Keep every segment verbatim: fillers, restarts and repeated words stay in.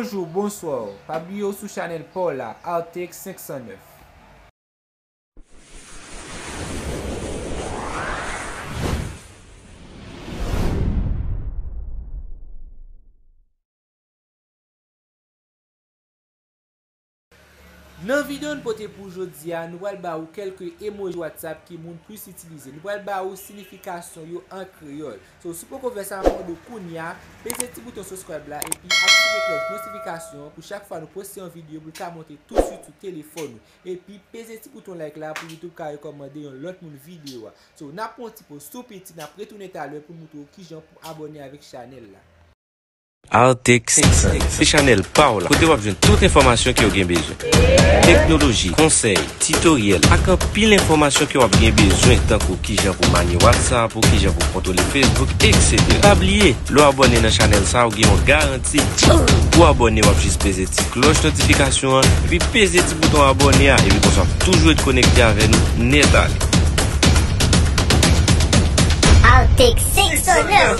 Bonjou, bonswa. Pa bliye w sou chanèl pa w la, Artex senk san nèf. Nan videyo n pote pou jodi a, nou pral ba ou kèlke emoji WhatsApp ke moun plis itilize. Nou pral ba ou siyifikasyon yo an kreyòl. So, si w poko fè sa, m ap mande w kounye a, peze ti bouton subscribe la epi aktive klòch notifikasyon an pou chak fwa nou poste yon videyo pou l ka monte tousuit sou telefòn ou. Epi peze ti bouton like la pou YouTube ka rekòmande yon lòt moun videyo a. So, n ap pran yon ti poz tou piti, n ap retounen talè pou montre w kijan pou abòne avèk chanèl la. Artex, se chanèl pa w la, kote w ap jwenn tout enfòmasyon ke w gen bezwen. Teknoloji, konsèy, titoryèl, ak anpil enfòmasyon ke w ap gen bezwen, tankou kijan pou manye WhatsApp ou, kijan pou kontwole Facebook, et cetera. Pa bliye, lè w abòne nan chanèl sa, w gen yon garanti pou abòne. W ap jis peze ti klòch notifikasyon an, epi peze ti bouton abòne a, epi konsa w ap toujou ret konekte avè nou nèt ale. Artex senk san nèf.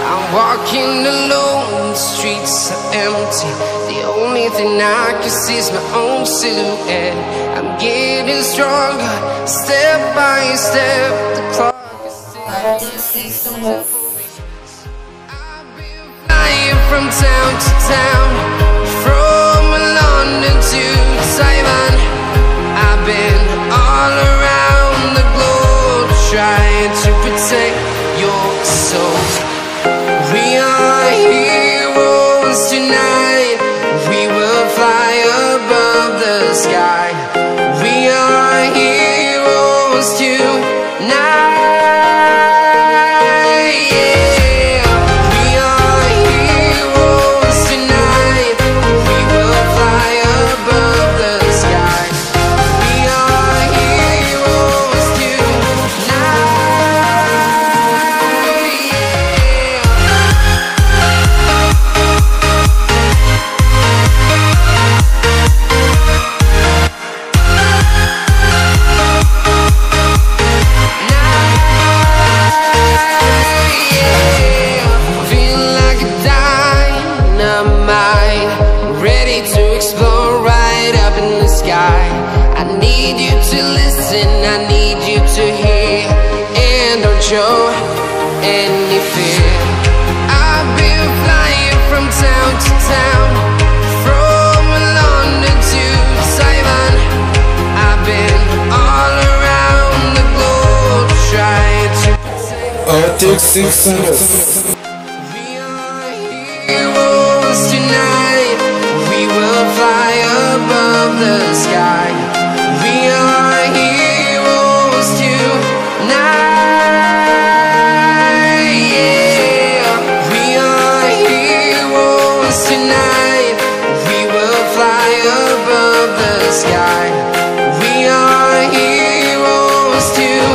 I'm walking alone, the streets are empty. The only thing I can see is my own silhouette. I'm getting stronger, step by step. The clock is ticking. I've been flying from town to town, from London to Taiwan. I've been all around the globe trying to protect your soul. We are heroes tonight. We will fly above the sky. We are heroes tonight. Yeah. We are heroes tonight. We will fly above the sky. We are heroes tonight. Yeah. Feel like a dynamite, ready to explode right up in the sky. I need you to listen, I need you to hear, and don't show any fear. I've been flying from town to town, from London to Taiwan. I've been all around the globe trying to protect Artex senk san nèf. We are heroes tonight. We will fly above the sky. We are heroes tonight. Yeah. We are heroes tonight. We will fly above the sky. We are heroes tonight.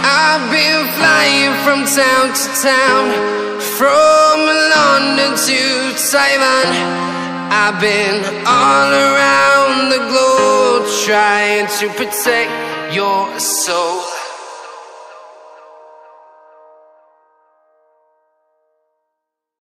I've been flying from town to town, from London to Taiwan. I've been all around the globe trying to protect your soul.